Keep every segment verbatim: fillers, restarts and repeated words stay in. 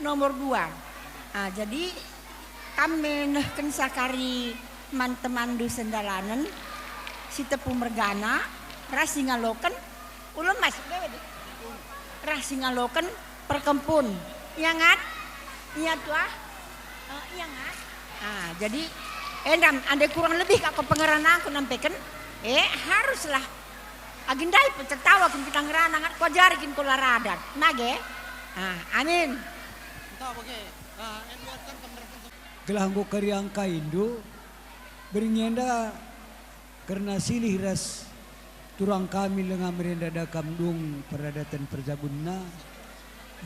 Nomor dua. Ah, jadi kam me nehken sakari man temanndu sendalanen, si tepu mergana, ras si ngaloken, ulemas, ras si ngaloken perkempun. Ia ngat? Ia tuah? Eh, ia ngat? Ah, jadi enda ande kurang lebih kak ko pengeranangku nampeken, eh, haruslah. Agi ndai pe tertawa kin kita ngerana ngat kuajari kin kola radat. Nage? Ah, amin. Entah bage. Ah, Edward kan kemarin Gelah enggo kari angkaindu, berngi enda kerna silih ras turang kami lenga merenda dakam dung peradaten perjabunna,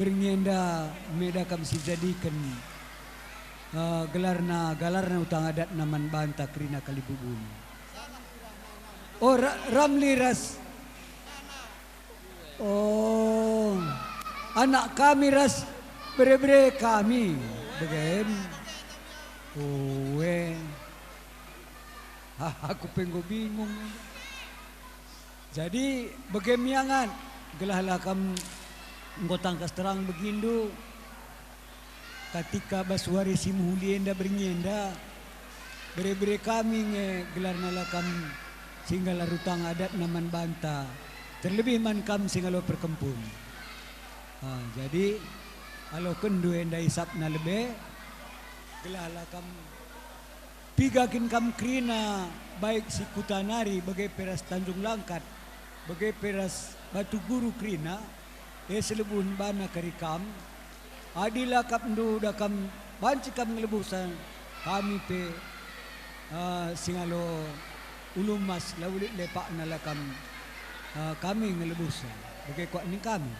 berngi enda me dakam sijadiken, eh, gelarna, galarna utang adatna man banta kerina kalimbubun. Oh, ra-, Ramli ras Oh, anak kami ras bere-bere kami, bage em. Ue. Hah, aku pe enggo bingung. Jadi, bage em ia ngat, gelahlah kam enggo tangkas terang begindu. Katika bas wari si mehuli enda berngi enda, bere-bere kami nge gelarna la kam si nggalar utang adatna man banta, terlebih man kam si ngalo perkempun. Ah, jadi, alokenndu enda isapna lebe, gelah la kam Piga kin kam kerina, baik si kuta nari bage pe ras Tanjung Langkat, bage pe ras Batu Guru kerina, e selebuhen bana kari kam? Adi la akapndu da kam banci kam ngelebuhsa kami pe, eh, si ngalo ulu emas la ulit lepakna la kam, eh, kami ngelebuhsa, bage kuakap ning kami.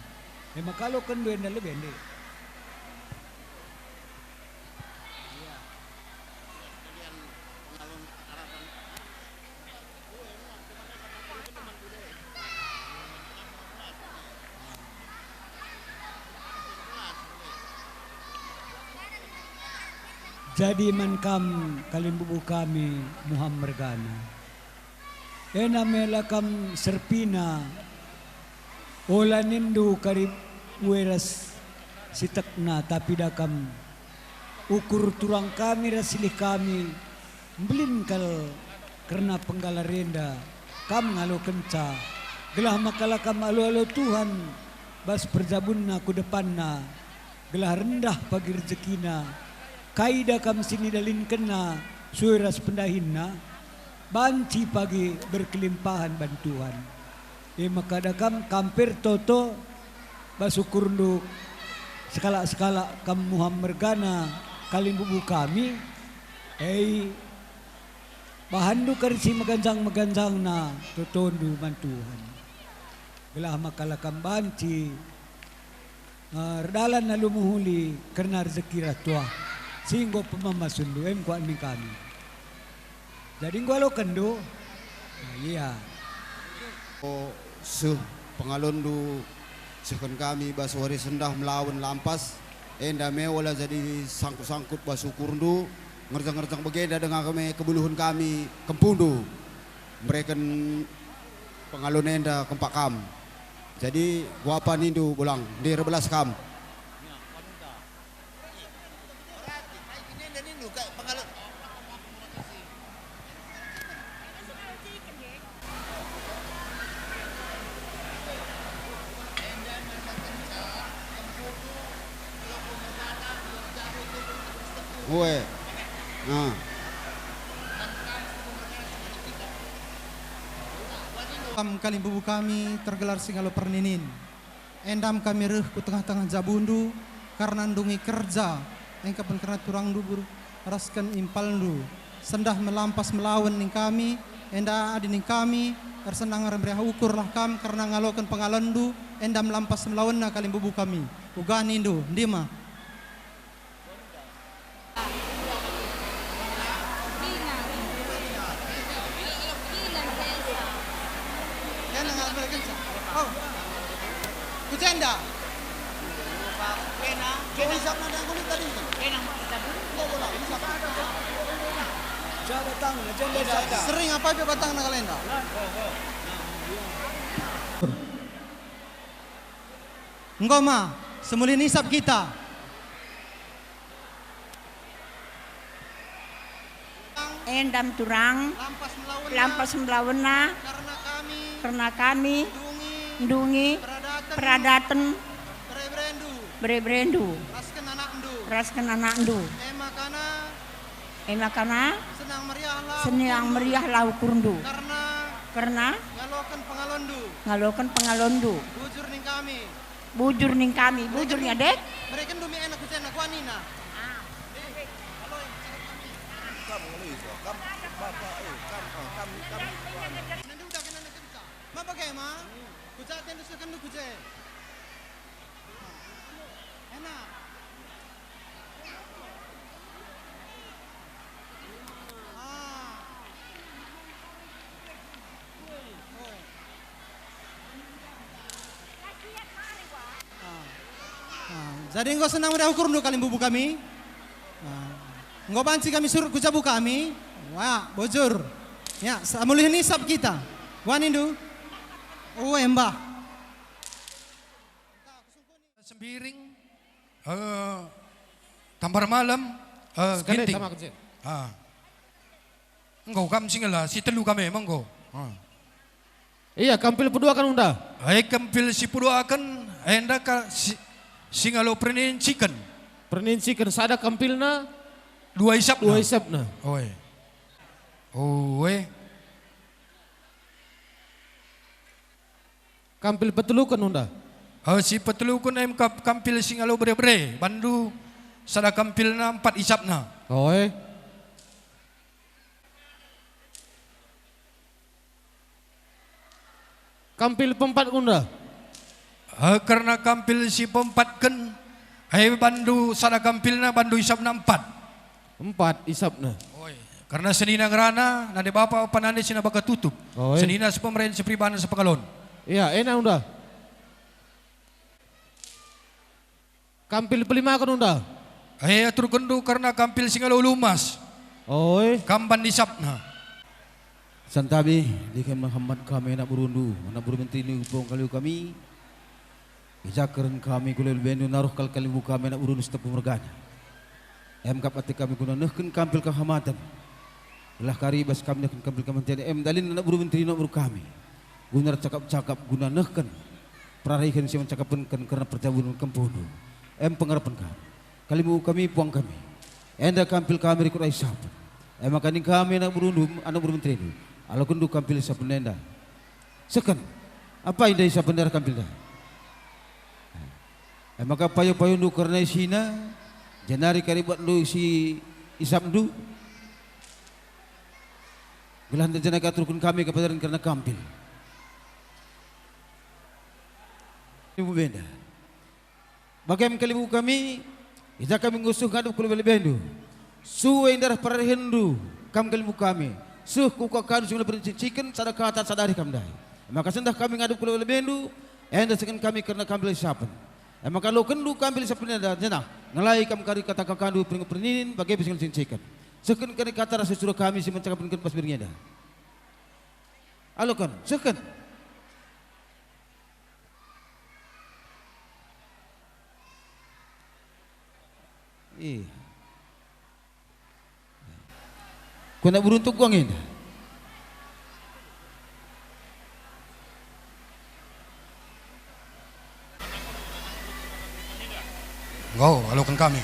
E maka alokenndu enda lebe ndai. Jadi man kam kalimbubu kami Muham mergana. Ena me la kam serpina, ola ninndu kari ue ras sitekna, tapi da kam ukur turang kami ras silih kami, mbelin kal kerna penggalar enda kam ngalokenca, gelah maka la kam alo-alo Tuhan bas perjabunna ku depanna. Gelah rendah pagi rejekina, kai da kam si nidalinkenna sue ras pendahinna, banci pagi berkelimpahan ban Tuhan. E maka da kam kamper toto bas ukurndu, sekalak-sekalak kam Muham mergana kalimbubu kami, ei, bahanndu kari si meganjang-meganjangna totondu man Tuhan. Gelah maka la kam banci Eh, erdalan alu mehuli kerna rezeki ras tuah si enggo pemamasundu, em kuakap ning kami. Jadi enggo alokenndu? Nah, ia. O, seh pengalonndu sehken kami bas wari sendah melawen lampas, enda me ola jadi sangkut-sangkut bas ukurndu, ngerjang-ngerjang bagenda denga kami kebeluhen kami kempundu. Mereken pengalon enda kempak kam. Jadi, kuapa nindu, Bolang, ndai erbelas kam? Ue. Nah. Kam kalimbubu kami tergelar si ngalo perninin. Endam kami reh ku tengah-tengah jabundu, kerna ndungi kerja, engkapen kerna turangndu bur-, rasken impalndu. Sendah melampas melawen ning kami, enda adi ning kami, ersenang ermeriah ukurlah kam kerna ngaloken pengalonndu, enda melampas melawenna kalimbubu kami. Uga nindu, ndima. Oh. Kucenda. Coba isap nadang kulit tadi. Enggak bola, isap. Ja batangna, jenda isap. Sering apa aja batangna kalenda? Enggo ma, semulin isap kita. Endam turang, lampas melawenna, lampas melawenna, kerna kami, kerna kami, ndungi, ndungi, peradaten, peradaten, bere-berendu, bere-berendu, rasken anakndu, rasken anakndu. E makana, e makana, senang meriahlah, senang ukurmu, meriahlah ukurndu, kerna, kerna, ngaloken pengalonndu, ngaloken pengalonndu. Bujur ning kami. Bujur ning kami, bujur nge, Dek. Merekenndu mi enak kucena, kuanina. Ah. Kam ngalo iso, kam bapa, eh, kam, eh, kam, kam. Nanti udah kena neken sa. Ma bage ma? Kuca tendu sekenndu kuce. Enak. Ah. Oi. Ah. Ah. Jadi enggo senang meriah ukurndu kalimbubu kami. Ah. Enggo banci kami surut ku jabu kami. Wah, bujur. Ya, sa-, mulih nisap kita. Wanindu. Ue, Mbah. Sembiring, eh, Tambar Malem, eh, sekali Ginting. Tama kecil. Ah. Enggo kam si ngela, si telu kami enggo. Ah. Iya, kampil peduaken unda. Eh, kampil si peduaken, enda ka si, si ngalo perninciken. Perninciken, sada kampilna, dua isapna. Dua isapna. Oi. Oi. Kampil peteluken unda. Eh, si peteluken em kap-, kampil si ngalo bere-bere, bandu sada kampilna empat isapna. Oi. Kampil peempatken unda. Eh, kerna kampil si peempatken, eh, bandu sada kampilna, bandu isapna empat. Empat isapna. Oi, kerna senina ngerana, nande bapa, opa nande si nabaka tutup. Oi. Senina sepemeren, sepribanen, sepengalon. Iya, ena unda. Kampil pelimaken unda. Eh, aturkenndu kerna kampil si ngalo lumas. Oi. Kam bandu isapna. Santabi, diken mehemat kami anak burundu, anak buru menterindu, pong kalimbubu kami. Ijaken kami ku lebelendu, naruh kal kalimbubu kami anak burundu si tep mergana. Em kap ate kami guna nehken kampil kehamaten. Gelah kari bas kami nehken kampil kehamaten, em dahin anak buru menterindu, anak buru kami. Guna ercakap-cakap, guna nehken perarihen si mencakapken kerna perjabunen kempundu. Em pengarepen kami. Kalimbubu kami, puang kami. Enda kampil kami rikut isapen. E maka nina kami anak burundu, anak buru menterindu, alokenndu kampil isapen enda. Sehken. Apai enda isapen enda kampilna? E maka payo-payondu kerna isina, jenari kari buatndu si isapndu. Gelah enda jenari aturken kami kepataran kerna kampil. Ibu Benda. Bagem kalimbubu kami, i ja kami nggo seh ngadep ku lebe-lebendu. Sue ndareh perarihenndu, kam kalimbubu kami, seh ku uka-ukandu si ngalo perninciken, sada kata sada arih kam ndai. Maka sendah kami ngadep ku lebe-lebendu, enda sehken kami kerna kampil isapen. E maka alokenndu kampil isapen enda, janah ngelai kam kari kata-katandu perningin-perningin, bage pe si ngalo perninciken. Sehken kari kata ras sura kami si mencakapken bas biring enda. Aloken, sehken. Ih. Kena beruntuk gua nginda. Enggo, aloken kami.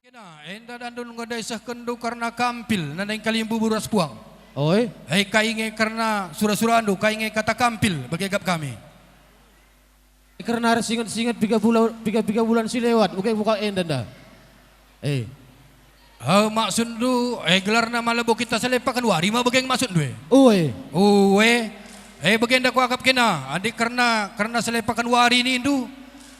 Kena, enda dandu enggo ndai sehkenndu kerna kampil, nandai kalimbubu ras puang. Oi. E, kai nge kerna sura-surandu, kai nge kata kampil, bage gap kami. Kerna ersinget-singet piga bula-, piga-piga bulan si lewat, bage buka enda nda. E. E, maksudndu, e, gelarna ma labo kita selepaken wari ma bage maksudndu e? Ue. Ue. E, bagenda kuakap kena, adi kerna, kerna selepaken wari nindu,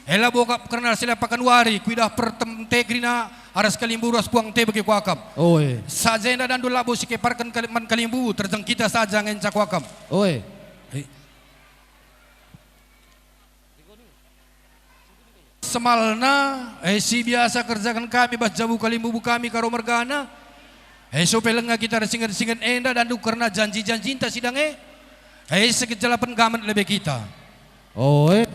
e labo kap kerna selepaken wari, kuidah pertem te kerina aras kalimbubu ras puang te bage kuakap. Oi. Saja enda dandu labo sikeparken kali-, man kalimbubu, terjeng kita saja ngenca kuakap. Oi. E. Semalna, e, si biasa kerjaken kami bas jabu kalimbubu kami Karo mergana, e, sope lenga kita ersinget-singet enda dandu kerna janji-janjinta si dage, e, sekejalapen gamet lebe kita. Oi.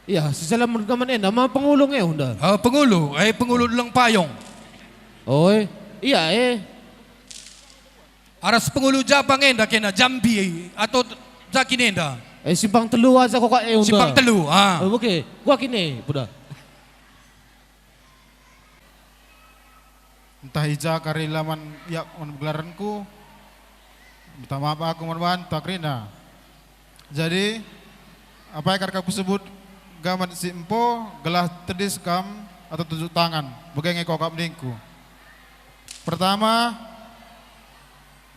Iya, sisalamen kaman enda ma pengulu nge unda. Eh, pengulu, eh, pengulu Deleng Payong. Oi, iya, eh. Aras pengulu Japang enda kena Jambi atau jakin enda? Eh, simpang telu aja kok, eh, unda. Simpang telu, ah. Eh, oke, gua kini, puda. Ntah i ja kari la man ia man gelarenku, minta maaf aku man banta kerina. Jadi, apai kari ka kusebut gamat si empo gelah tedis kam atau tunjuk tangan, bage nge kap ningku. Pertama,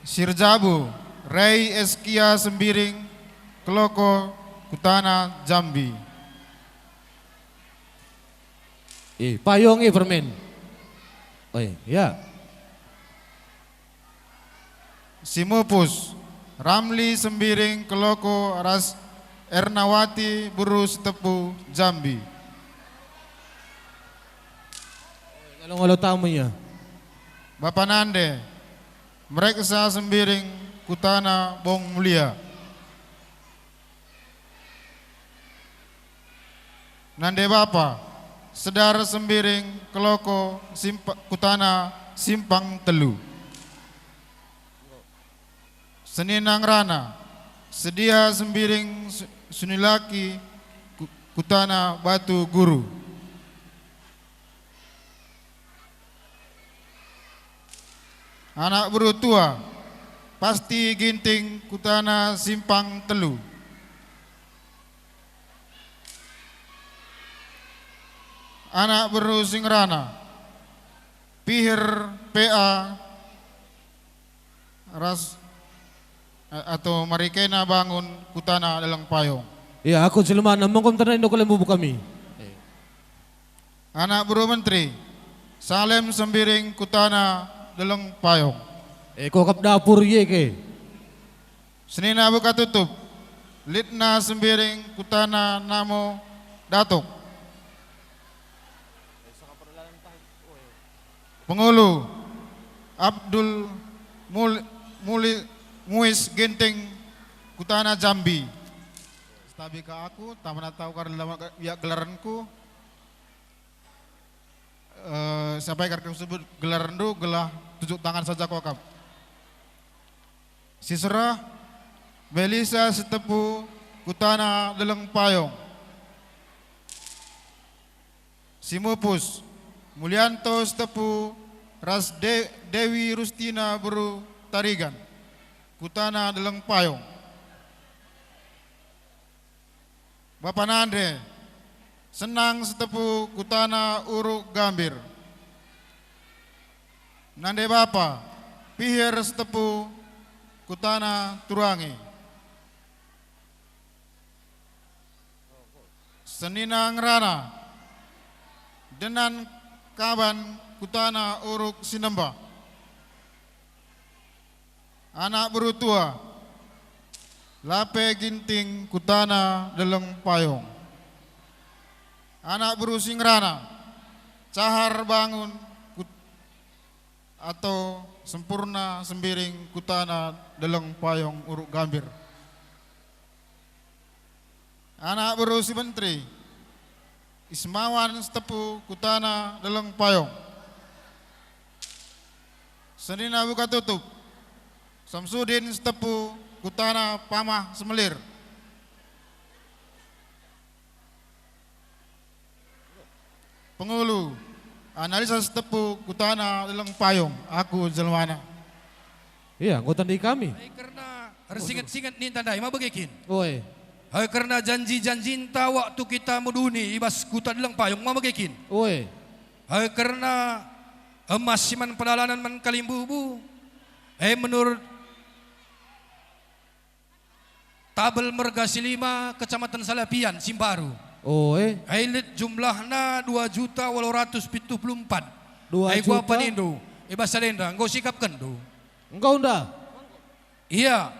Sirjabu, Rei Eskia Sembiring, Keloko, Kutana, Jambi. Eh, payong, eh, permen. Oi, ya. Simupus, Ramli Sembiring Keloko ras Ernawati Beru Sitepu, Jambi. Ngalo-ngalo tamu, ya. Bapa Nande, Mereksa Sembiring Kutana, Bong Mulia. Nande bapa, Sedar Sembiring Keloko Simpa-, Kutana, Simpang Telu. Senina ngerana, Sedia Sembiring Su-, Sunilaki Ku-, Kutana, Batu Guru. Anak beru tua, Pasti Ginting Kutana, Simpang Telu. Anak beru si ngerana, Piher P A ras, eh, atau Marikena Bangun Kutana, Deleng Payong. Iya, aku jelemana, monggo mterna indo kalimbubuk kami. Anak beru menteri, Salem Sembiring Kutana, Deleng Payong. Eh, kokap dapur ye ke. Senina buka tutup, Litna Sembiring Kutana, Namo Datuk. Pengulu, Abdul Mul-, Muli-, Muis Ginting, Kutana, Jambi. Setabi ka aku, tamana tau kari la man ia gelarenku. Eh, siapa yang kari kusebut gelarndu, gelah tunjuk tangan saja kokap. Siserah, Belisa Sitepu, Kutana, Deleng Payong. Simupus, Mulianto Sitepu ras De-, Dewi Rustina Beru Tarigan, Kutana, Deleng Payong. Bapa Nande, Senang Sitepu, Kutana, Uruk Gambir. Nande bapa, Piher Sitepu, Kutana, Turangi. Senina ngerana, Denan Kaban, Kutana, Uruk Sinemba. Anak beru tua, Lape Ginting, Kutana, Deleng Payong. Anak beru si ngerana, Cahar Bangun, Kut-, atau Sempurna Sembiring, Kutana, Deleng Payong, Uruk Gambir. Anak beru si menteri, Ismawan Sitepu, Kutana, Deleng Payong. Senina buka tutup, Samsudin Sitepu, Kutana, Pamah Semelir. Pengulu, Analisa Sitepu, Kutana, Deleng Payong, aku jelemana. Iya, enggo tandai kami. Ai kerna ersinget-singet ninta ndai, ma bage kin? Oi. Ai kerna janji-janjinta waktu kita meduni i bas kuta Deleng Payong, ma bage kin? Oi. Ai kerna emas si man pedalanen man kalimbubu, e menurut Tabel Merga Silima, Kecamatan Salapian, Simbaru. Oh, eh. Ai lit jumlahna dua juta walu ratus pitu puluh empat. Dua juta? Ai gua panindu, i bas salenda, enggo sikapkenndu. Enggo nda? Iya.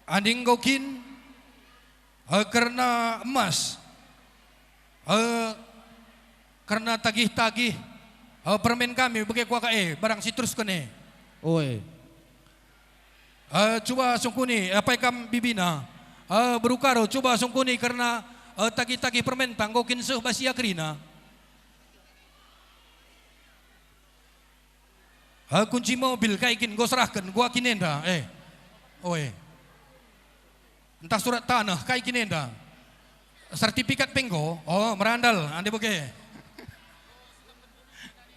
Adi enggo kin, eh, kerna emas. Eh, kerna tagih-tagih, eh, permen kami, bage kuakap e, barang si terusken e. Oe. Eh, cuba sungkuni, apai kam bibina. Eh, beru Karo, cuba sungkuni kerna Eh, tagih-tagih permenta enggo kin seh bas ia kerina? Eh, kunci mobil kai kin enggo serahken, gua kin enda? Eh. Oe. Ntah surat tanah, kai kin enda? Sertifikat pe enggo? Oh, merandal, ande bage.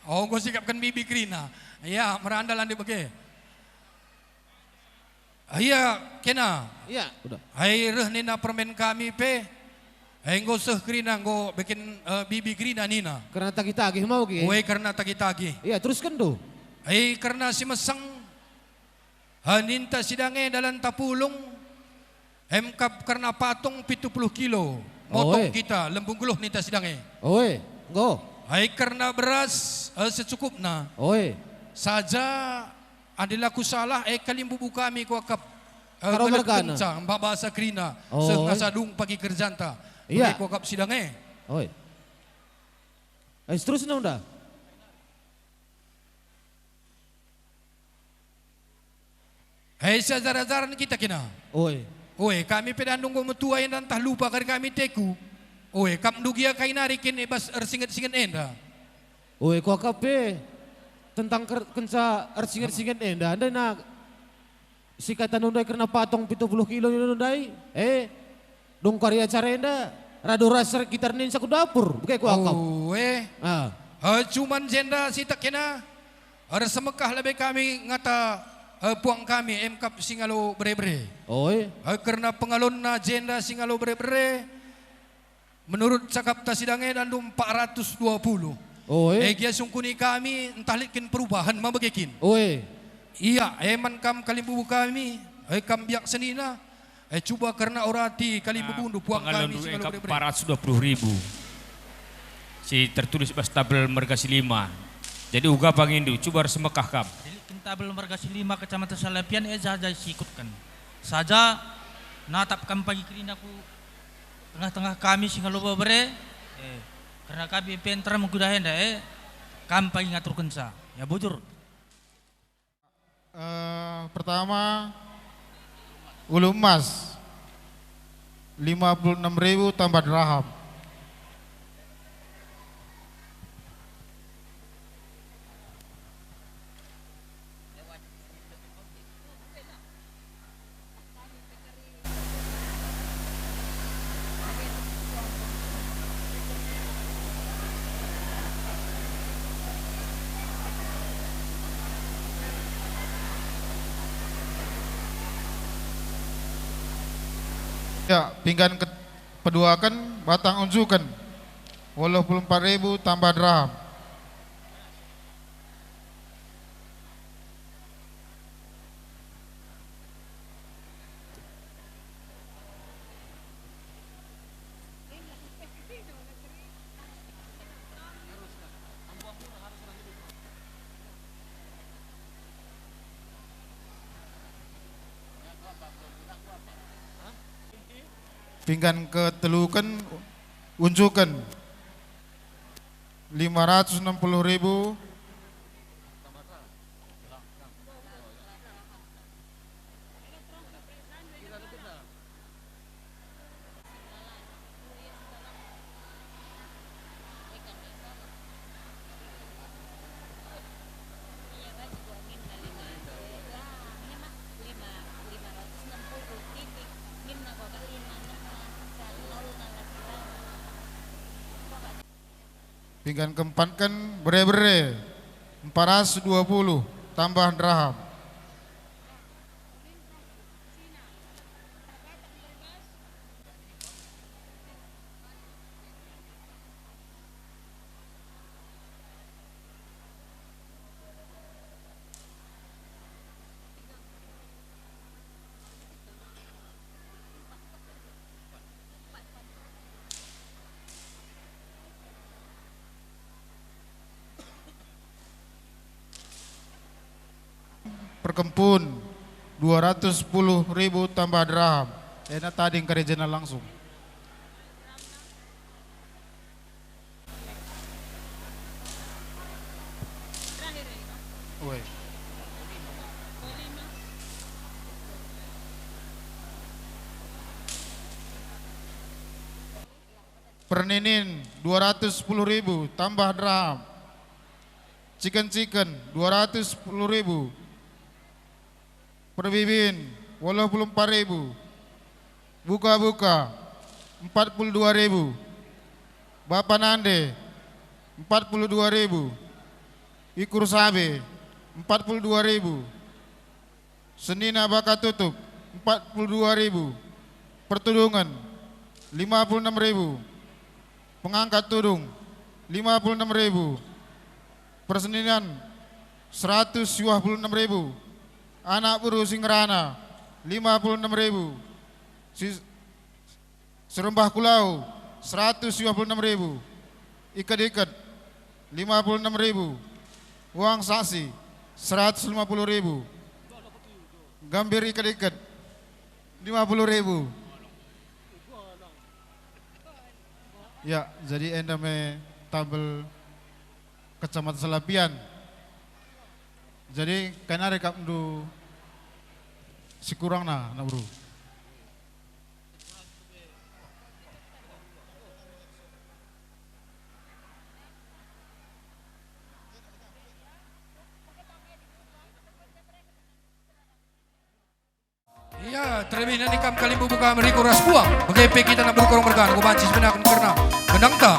Oh, enggo sikapken bibi kerina. Ya, merandal, ande bage. Ia, kena. Ia, udah. Ai reh nina permen kami pe. Ai enggo seh kerina, enggo bikin, eh, bibi kerina nina. Kerna tagih-tagih mau ki. Oe, kerna tagih-tagih. Ia, terusken tu. Ai kerna si meseng. Ha, ninta sidang e dalan tapulung, emkap kerna patung pitu puluh kilo, motong Oe. kita, lembu nggeluh ninta sidang e. Oe, enggo. Ai kerna beras, eh, secukupna. Oe. Saja, adi la kusalah, eh, kalimbubu kami kuakap, eh, Karo mergana. Ngelehkenca, mbah bahasa kerina, Oe. Seh ngasa dung pagi kerjanta. Ia. Bage kuakap sidang e. Oe. Eh, seterusna unda. Hei, siajar-ajaren kita kena. Oe. Oe, kami pe dang enggo metua enda ntah lupa kari kami teku. Oe, kap ndugia kai nari kin i bas ersinget-singet enda. Oe, kuakap pe tentang ker-, kenca ersinget-singet enda, ndai na sikatan ndai kerna patung pitu puluh kilo ndai. Eh, Dung kari acara enda, radu ras kita ninsa ku dapur, bage kuakap. Oe. Ah. Eh, cuman jenda sitik kena, ersemekah lebe kami ngata, eh, puang kami emkap si ngalo bere-bere. Oe. Eh, kerna pengalonna jenda si ngalo bere-bere, menurut cakapta sidang enda ndum empat ratus dua puluh. Oe. Eh, gia sungkuni kami, ntah lit kin perubahan ma bage kin. Oe. Ia, eh, man kam kalimbubu kami, eh, kam biak senina, eh, cuba kerna orati kalimbubundu puang kami si ngalo bere-bere. Empat ratus dua puluh ribu. Si tertulis bas tabel merga si lima. Jadi uga pangindu, cuba ersemekah kam. Jadi kin tabel merga si lima Kecamatan Salapian, eh, jaha-jaha sikutken. Saja natap kam pagi kerina ku tengah-tengah kami si ngalo bere, eh, kerna kami pe nterem kuda enda, eh, kam pagi ngaturkenca. Ya, bujur. Eh, pertama, ulu emas, lima puluh enam ribu tambah dirham. Ya, pinggan ke-, peduaken, batang unjuken, waluh puluh empat ribu tambah dirham. Pinggan keteluken, unjuken. Lima ratus enam puluh ribu. Pinggan keempatken bere-bere, empat ratus dua puluh tambah dirham. Perkempun, dua ratus sepuluh ribu tambah dirham. Ena tading kerejena langsung. Weh. Perninin, dua ratus sepuluh ribu tambah dram. Ciken-ciken, dua ratus sepuluh ribu. Perbibin, waluh puluh empat ribu. Buka-buka, empat puluh dua ribu. Bapa nande, empat puluh dua ribu. Ikur sabe, empat puluh dua ribu. Senina baka tutup, empat puluh dua ribu. Pertudungen, lima puluh enam ribu. Pengangkat tudung, lima puluh enam ribu. Perseninan, seratus dua puluh enam ribu. Anak beru si ngerana, lima puluh enam ribu. Si, serembah kulau, seratus dua puluh enam ribu. Iket-iket, lima puluh enam ribu. Uang saksi, seratus lima puluh ribu. Gambir iket-iket, lima puluh ribu. Ya, jadi enda me tabel Kecamatan Salapian. Jadi, kai nari akapndu si kurangna, anak beru? Ya, terlebih nani kam kalimbubu kam Riko ras Buang. Bage pe kita anak beru Karong Mergan, enggo banci sibenaken kerna gendangta.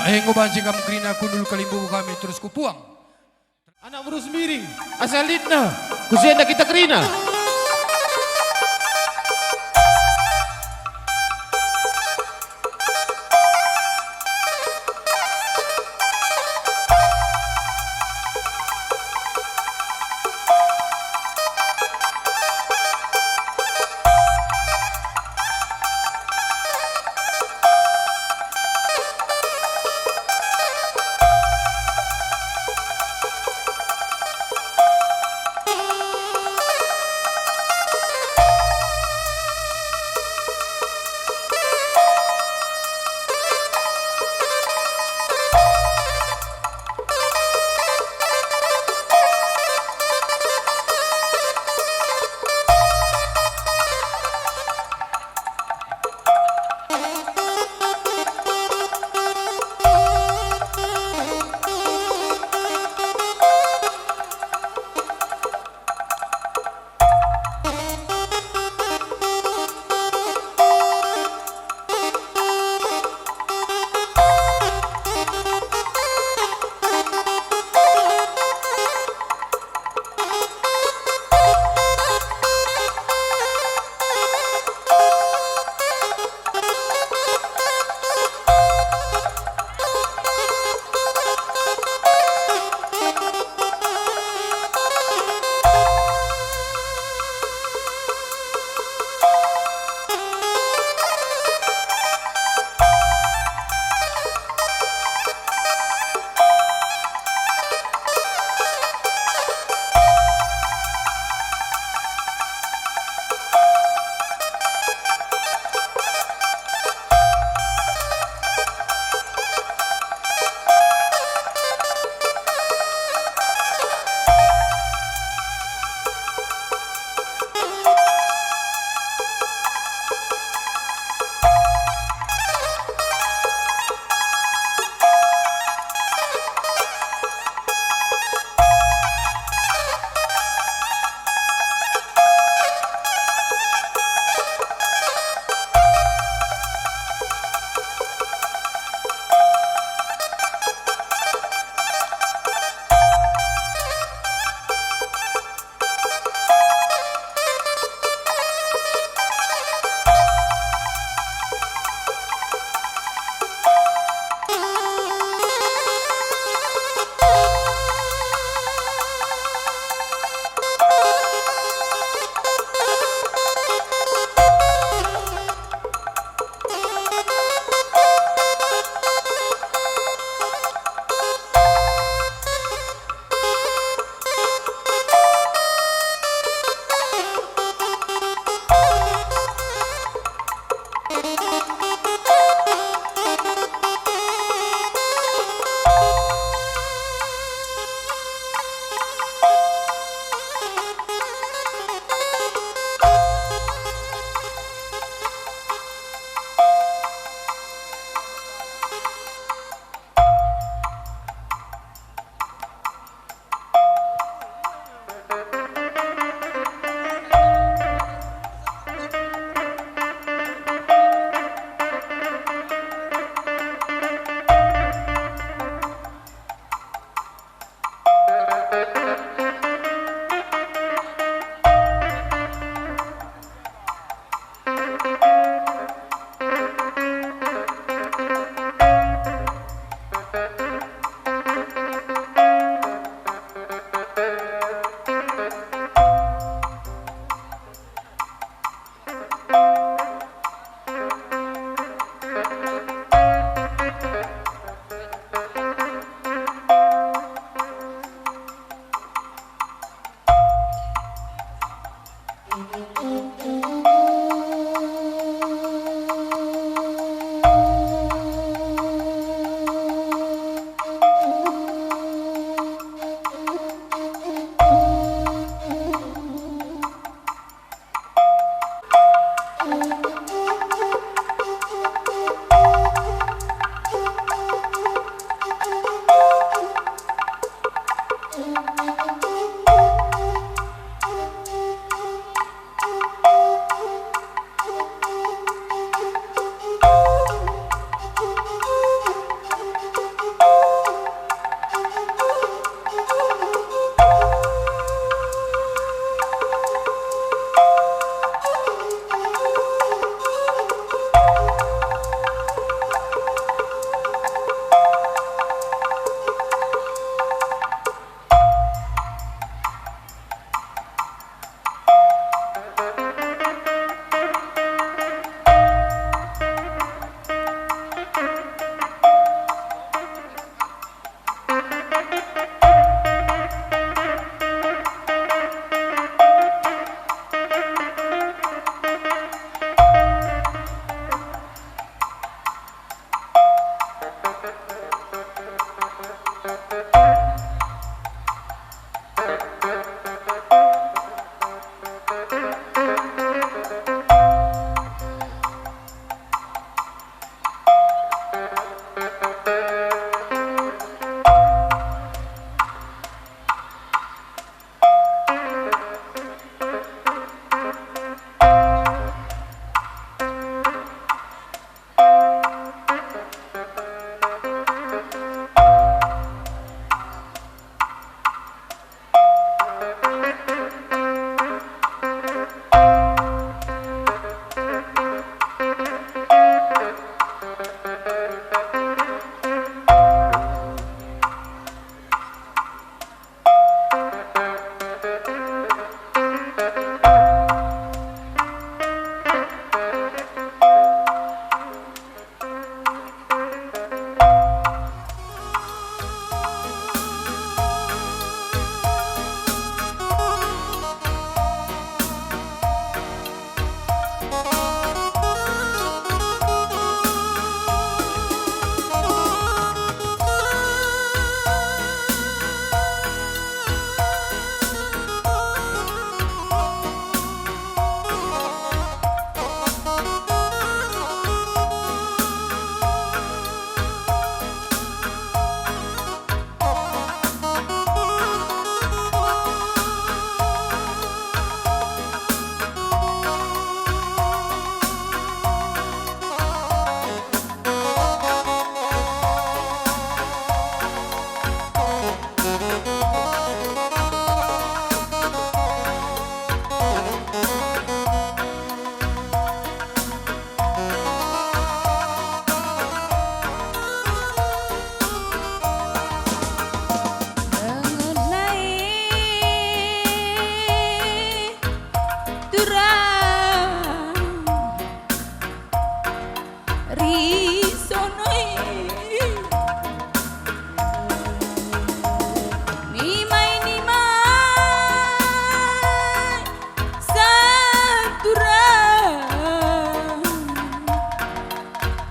Enggo banci kam kerina kundul kalimbubu kami terus kupuang. Anak beru Sembiring, asa litna, ku si enda kita kerina.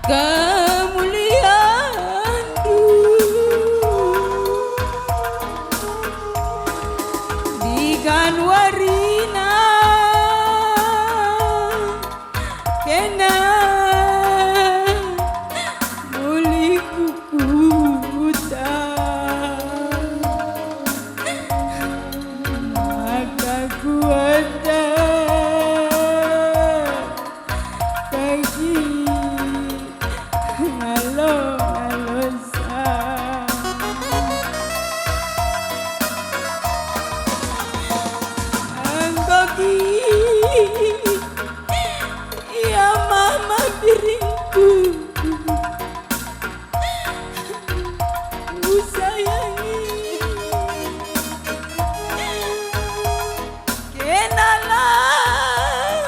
kemulianNdu. Digan warina kena mulih ku kuta, maka kuatah bagi ngalo-ngalosa. Enggo kin ia mama biringku kusayangi. Kenalah,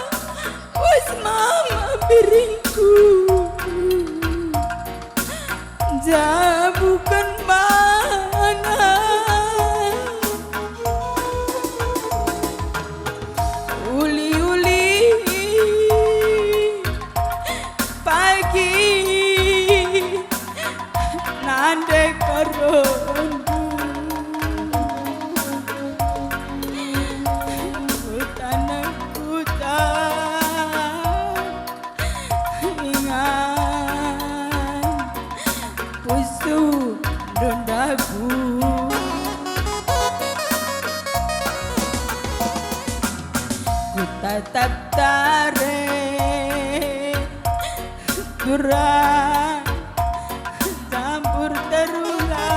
wes mama biringku, jabuken mana. Uli-uli pagi nande karondu. Kutana kuta ingan pusu ndondaku. Kutatap tare turang campur terula.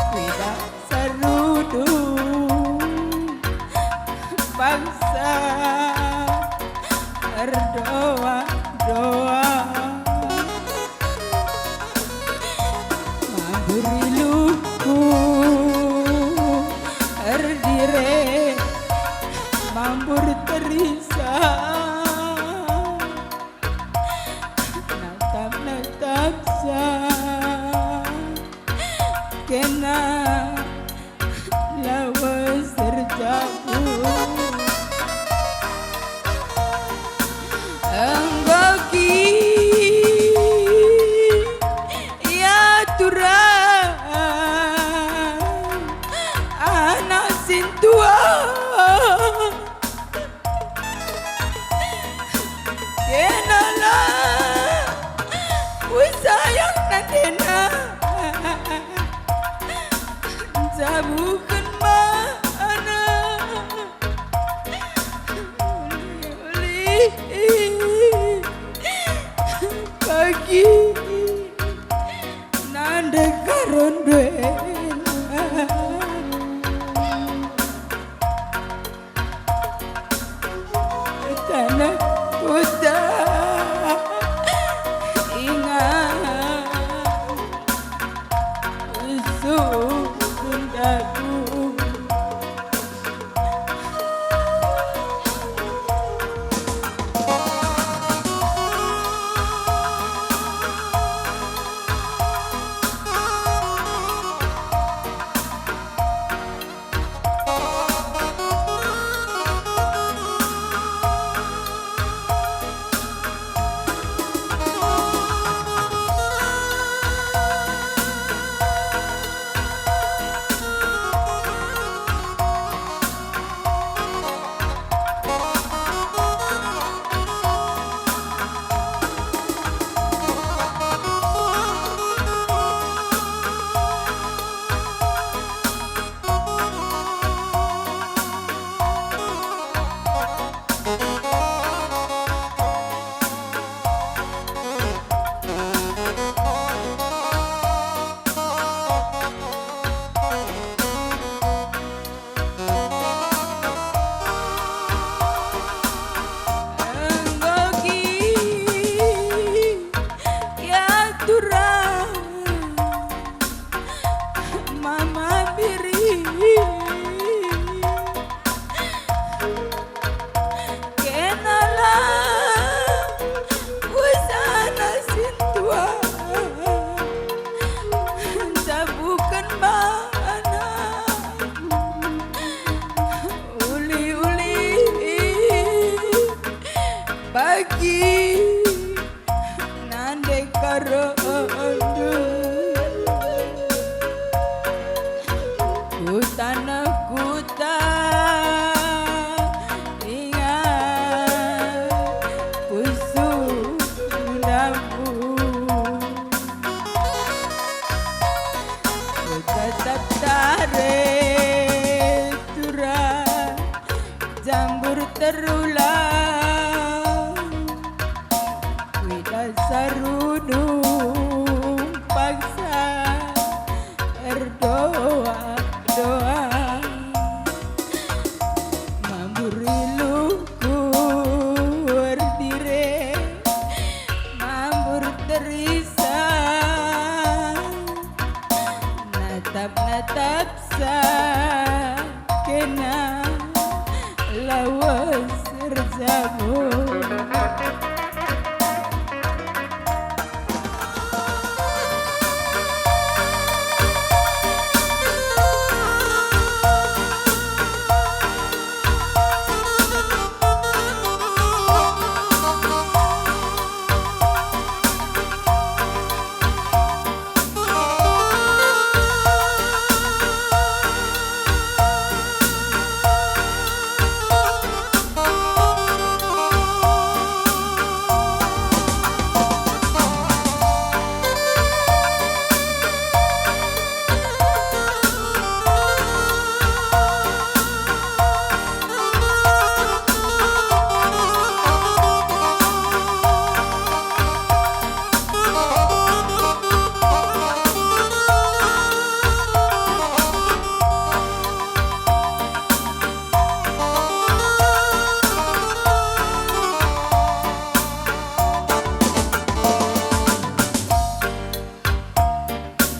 Kuidah serudung bangsa erdoa-doa. Mambur iluhku erdire, mambur terisa, natap-natapsa kena lawes erjabu. Enggo kin ia turang anak sintua. Kenalah, wes sayang nandena, jabuken mana. Uli-uli pagi nande karondu ena. Tanah Kuta, ingat usung Kuntaku. Tatap tare turang jambur terulang, kuidah sarunung paksa erdoa-doa. Mambur iluhku erdire, mambur terisa, natap-natap sa kena lawes erjabu.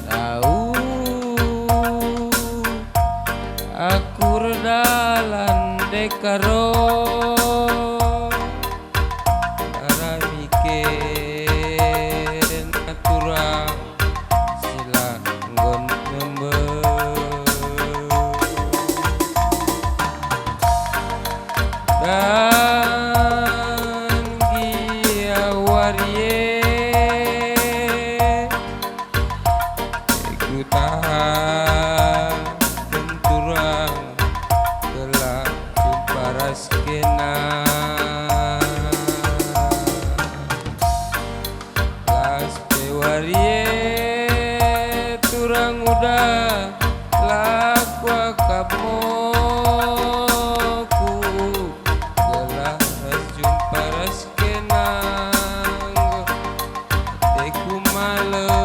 Lau aku erdalan ndekah ro, arami kena turang si la nggon nembe. Dan gia wari e, kutahaken turang gelah jumpa ras kena. Las pe wari e turang uda, la kuakap moku, gelah ras jumpa ras kena enggo ateku malem.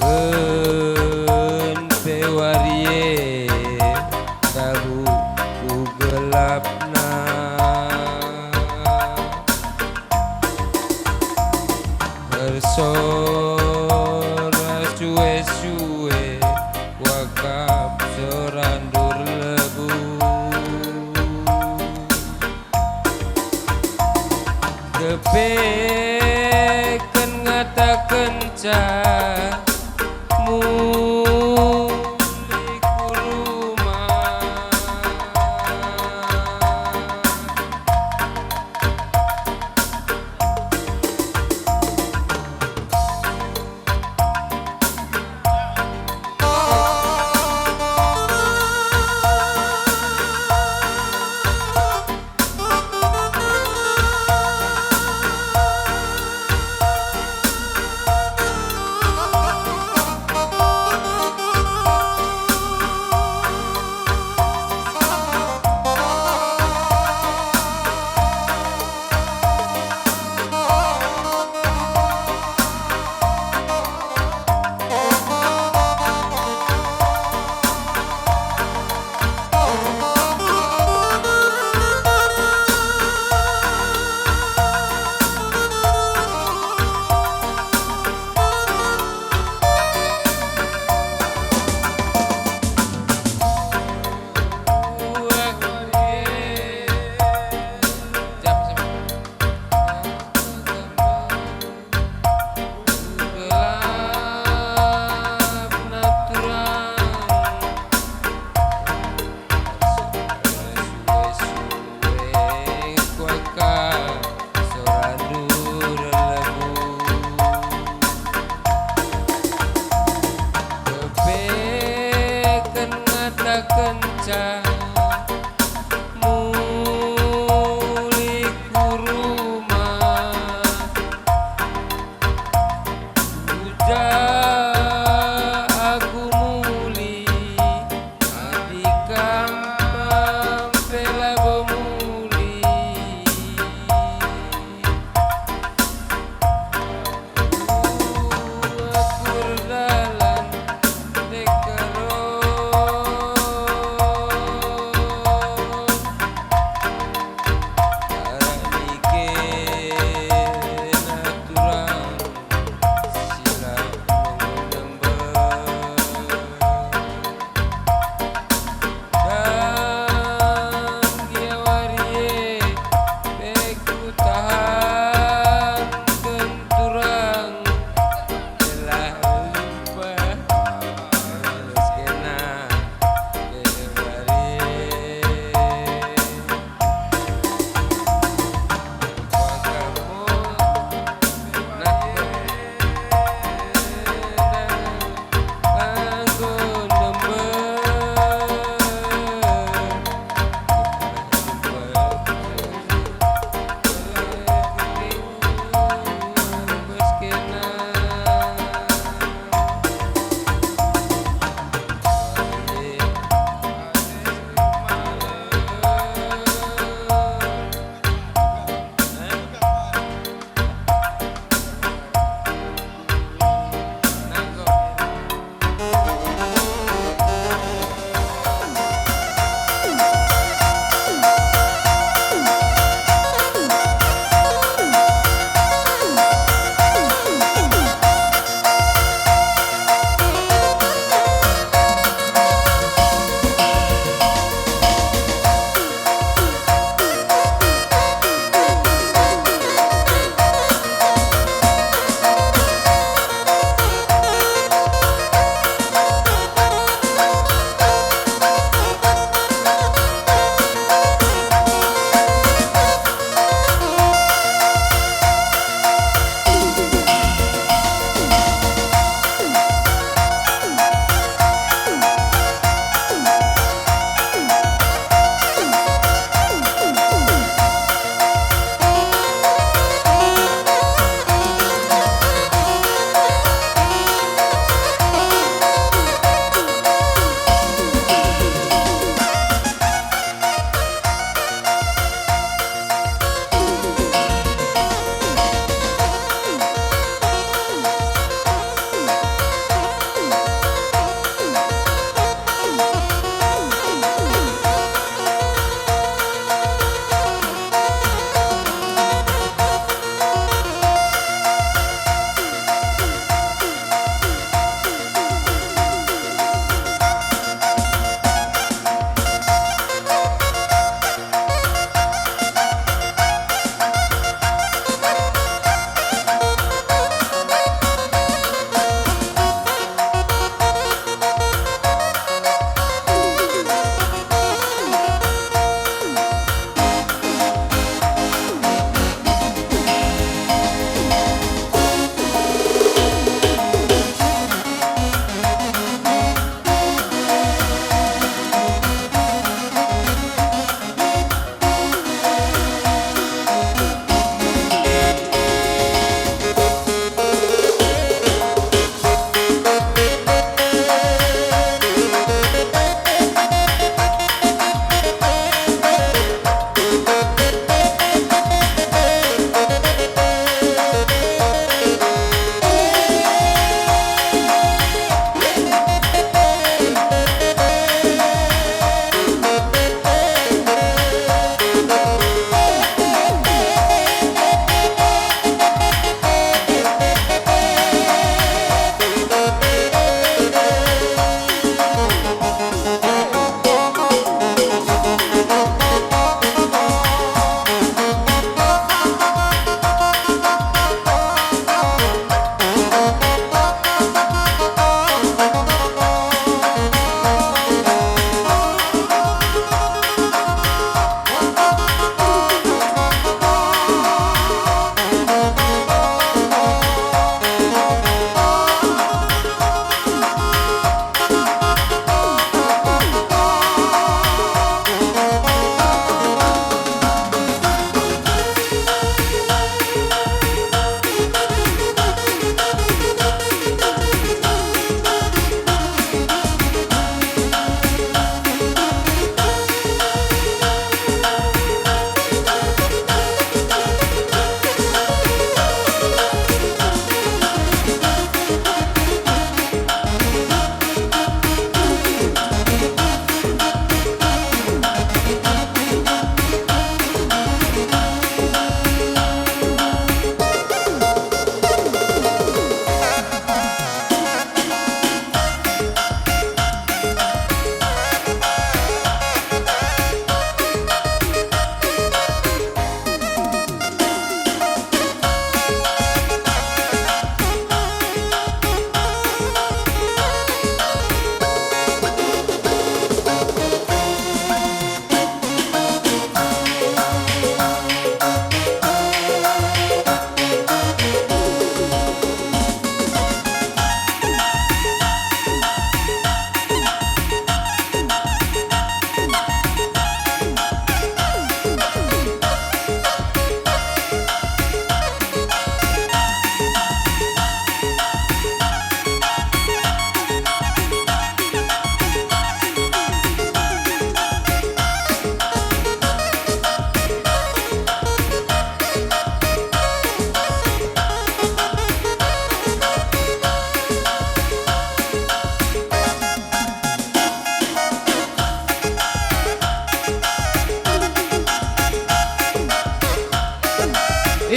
Ken pe wari e, tabu ku gelapna. Ersoras sue-sue, kuakap sorandu erlebuh. Kepeken ngatakenca muli ku rumah.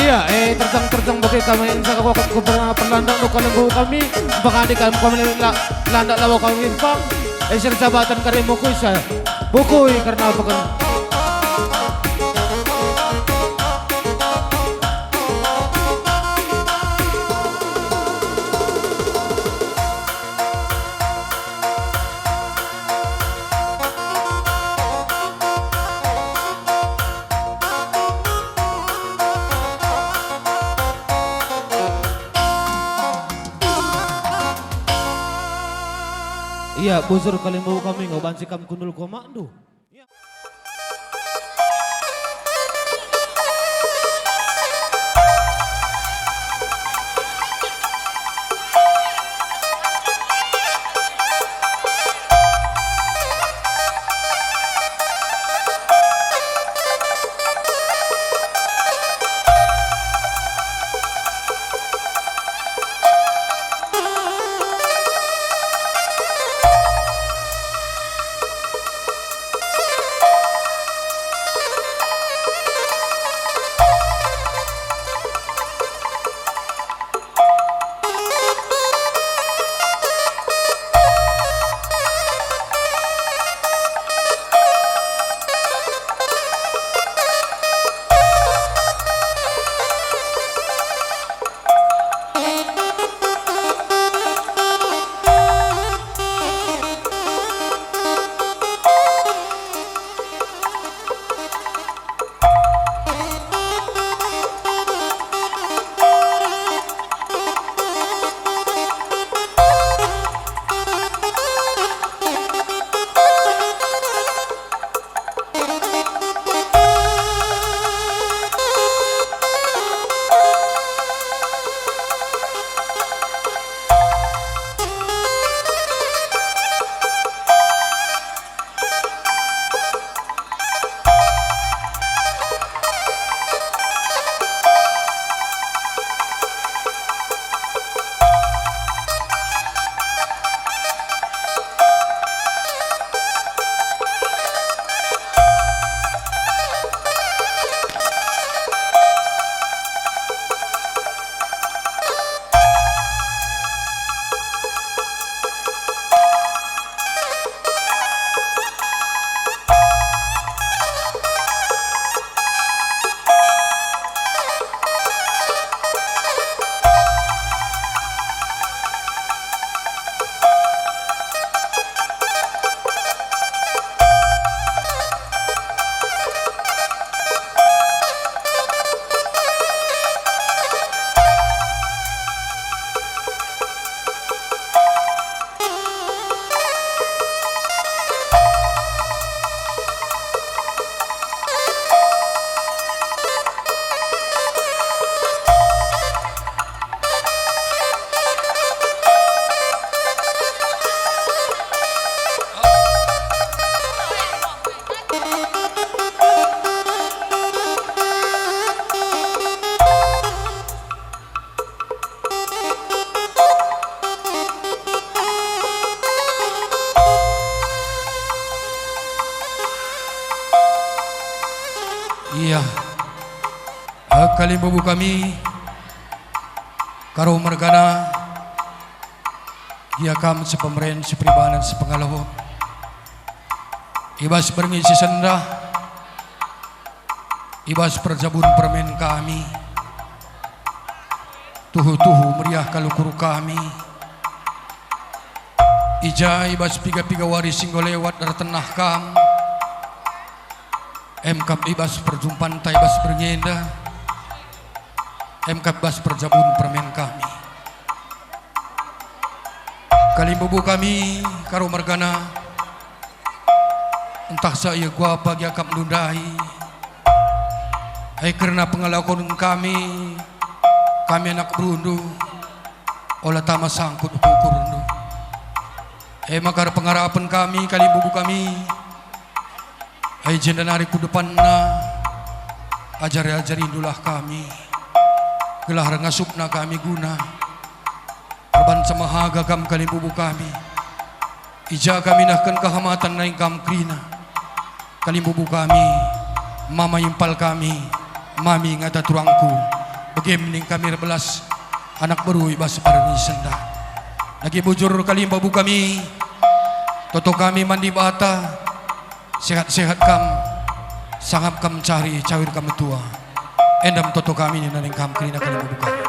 Ya, eh, terjang-terjang bagi kami, insya Allah, aku pernah perlandang luka lembu kami, bahkan di kami, kami la-, landak lawa kami, Bang. Eh, serta batan kari mukui saya. Bukui karena apa kan? Ia, busur kalimbubu kami, enggo banci kam kundul ku umakndu. Ia, eh, kalimbubu kami, Karo mergana, gia kam sipemeren, siperibanen, sipengaloken. I bas berngi si sendah, i bas perjabun permen kami, tuhu-tuhu meriah kal ukur kami. I ja i bas piga-piga wari si enggo lewat ertenah kam, em kap i bas perjumpanta i bas berngi enda, em kap i bas perjabun permen kami. Kalimbubu kami, Karo mergana, ntah sa ia kuga pe gia kap ndundai. Ai kerna pengelakonen kami, kami anak berundu, ola tama sangkut ukurndu. E maka erpengarapen kami, kalimbubu kami, ai jenda nari ku depanna, ajari-ajarindulah kami, gelah erngasuhna kami guna erbanca mehaga kam, kalimbubu kami. I ja kami nehken kehamaten nai kam kerina. Kalimbubu kami, mama impal kami, mami ngata turangku, Bage me ning kami erbelas anak beru i bas pari ni senda. Dage bujur kali babu kami, toto kami man Dibata, sehat-sehat kam, sangap kam cari cawir kam metua. Enda me toto kami nina ning kam kerina kali babu kami.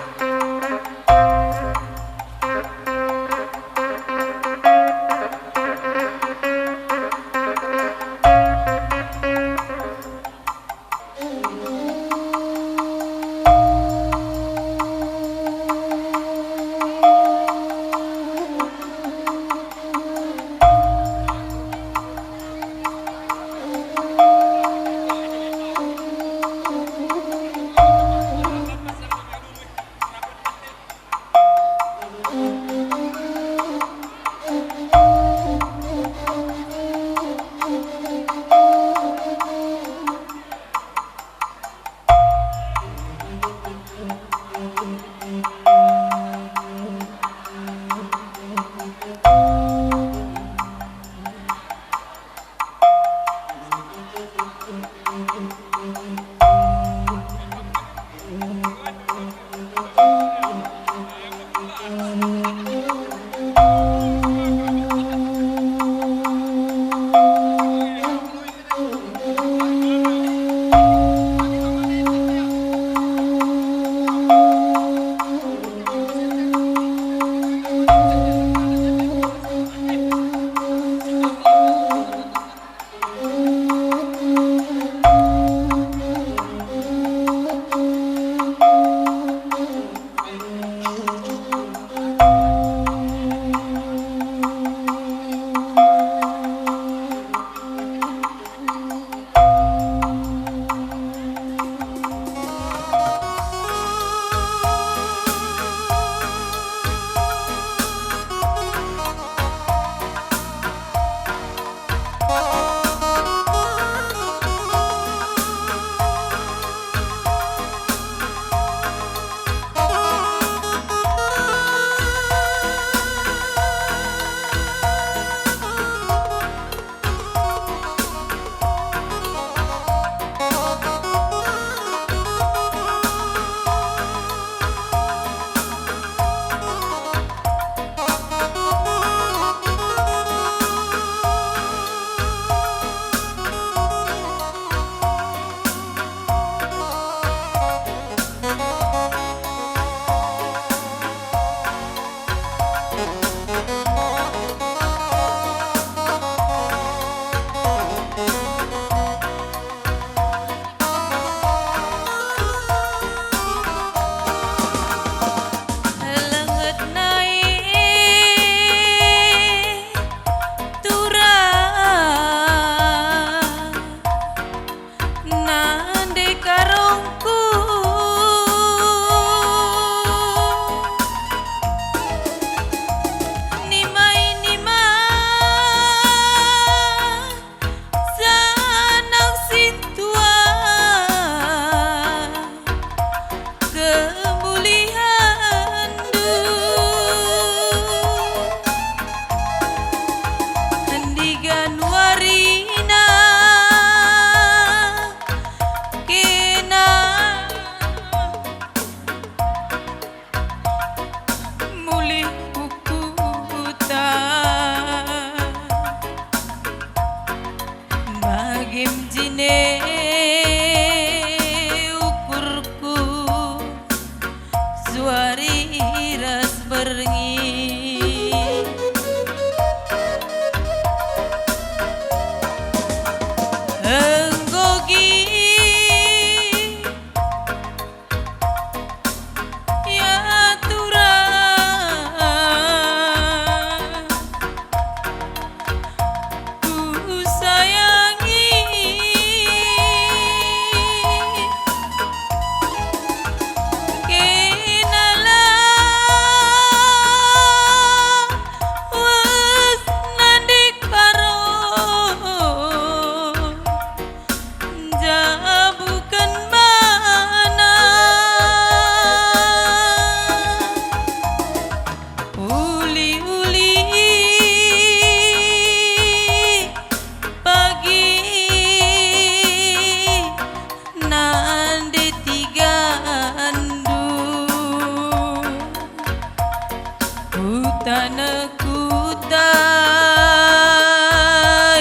Taneh Kuta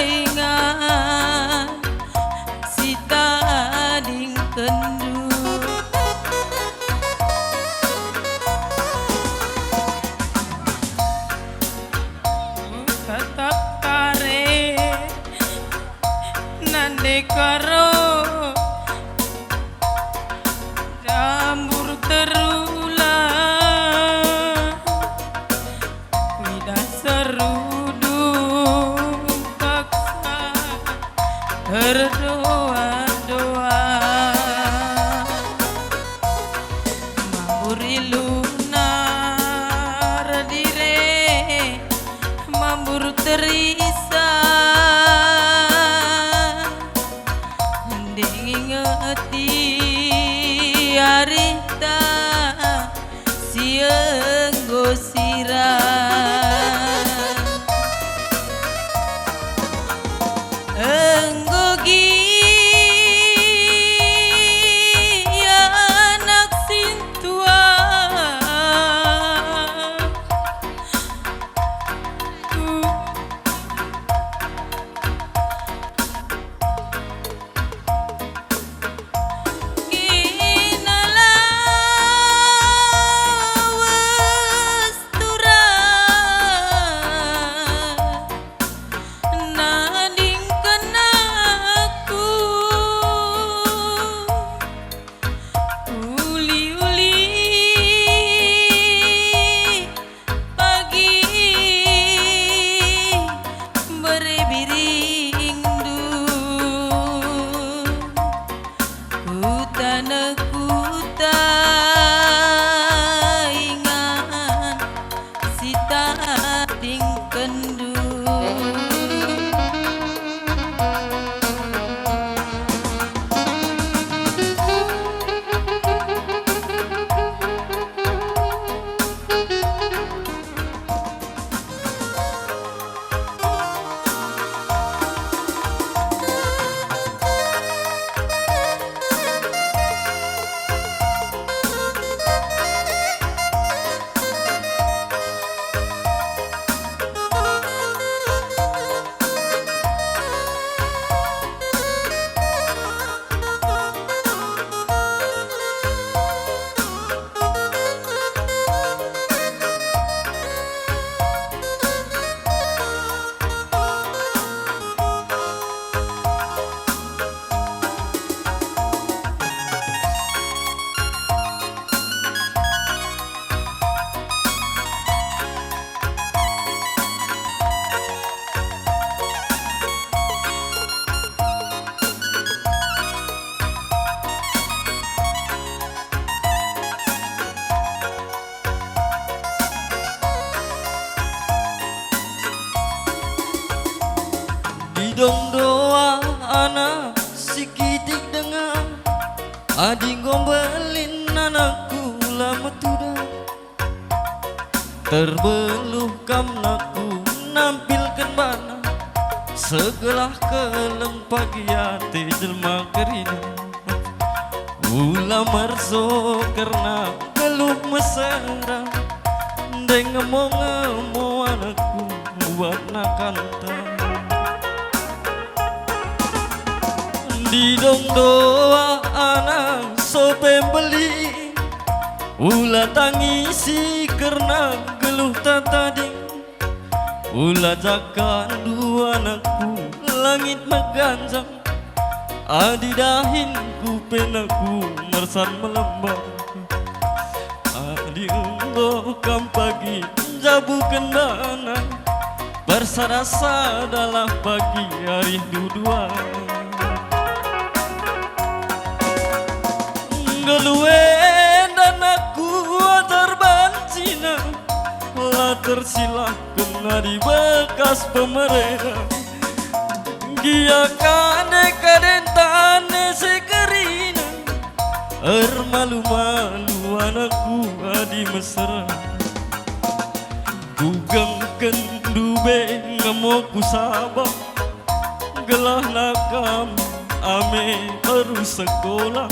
ingan si tadingkenndu. Tetap kare nande karo dambur terula, kuidah seruduk paksa erdoa-doa. Mambur iluna erdire, mambur terisa, ndai ngingeti arihta si enggo sirang. Enggo gia anak sintua. Kena lawes turang nadingken aku. Uli-uli pagi bere biringndu, ku taneh Kuta ingan si tadingkenndu. Didong doa anak si kitik denga, adi enggo mbelin anakku la metuda. Terbeluh kam nakku nampilken bana, segelah keleng pagi ate jelma kerina. Ula merso kerna geluh mesera, ndai ngemo-ngemo anakku buat nakanta. Didong doa anak sope mbelin, ula tangisi kerna geluhta tading. Ula jakandu anakku langit meganjang, adi dahinku pe nakku mersan melembang. Adi enggo kam pagi njabuken bana, bersada-sadalah pagi arihdu duana. Nggeluh enda nakku ajar bancina, la tersilah kena di bekas pemerena. Gia kade-kaden tane si kerina, ermalu-malu anakku adi mesera. Kugengken ndube ngemo ku Sabah, gelahna kam ame terus sekolah.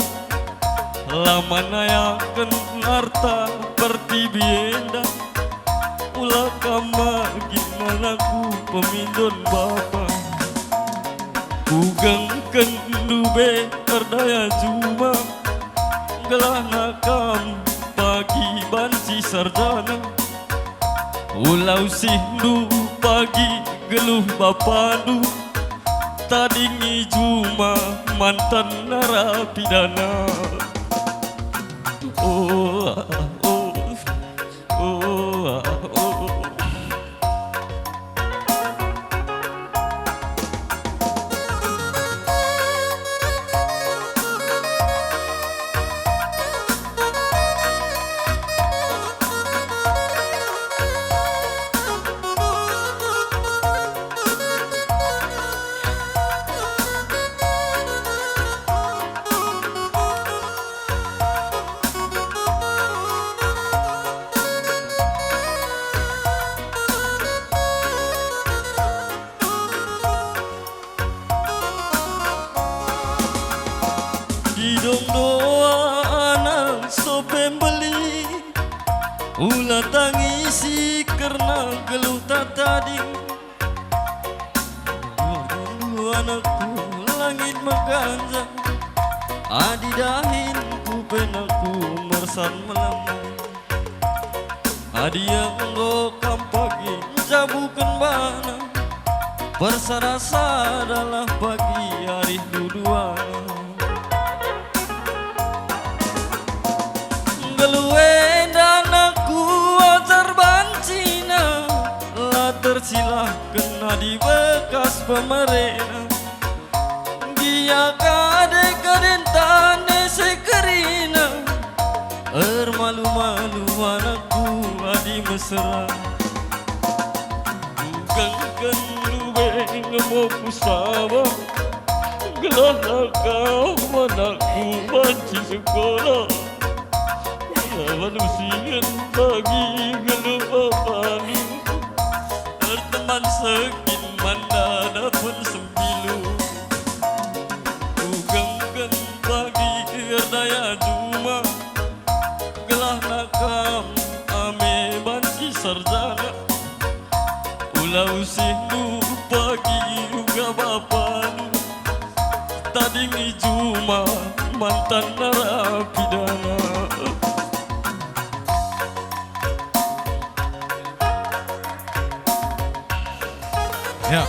La manayaken arta pertibi enda, Kam ma kin anakku pemindon bapa. Kugengken ndube erdaya juma, gelahna kam pagi banci sarjana. Ula usihndu pagi geluh bapandu, tading i juma mantan narapidana. Oh, oh. Oh, oh. Kidong doa anak sope mbeli, ula tangisi kerna geluhta tading. Anakku, langit meganjang, adi dahin ku penakku mersan melem. Adi enggo kam pagi njabuken bana, bersada-sadalah pagi arih duduana. Nggeluh enda anakku ajar bancina, la tersilahken adi bekas pemerena. Gia kade-kaden tane sekerina, ermalu-malu anakku adi mesera. Kugengken ndube enggo kusaba, gelahna kam anakku banci sekolah. Lawan usingen pagi geluh bapandu, erteman sekin man dada pen sembilu. Kugengken pagi erdaya juma, gelahna kam ame banci sarjana. Ula usihndu pagi uga bapandu, tading i juma mantan narapidana. Ya.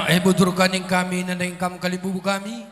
Eh, buturka ning kami, nandangi kam kalimbubu kami.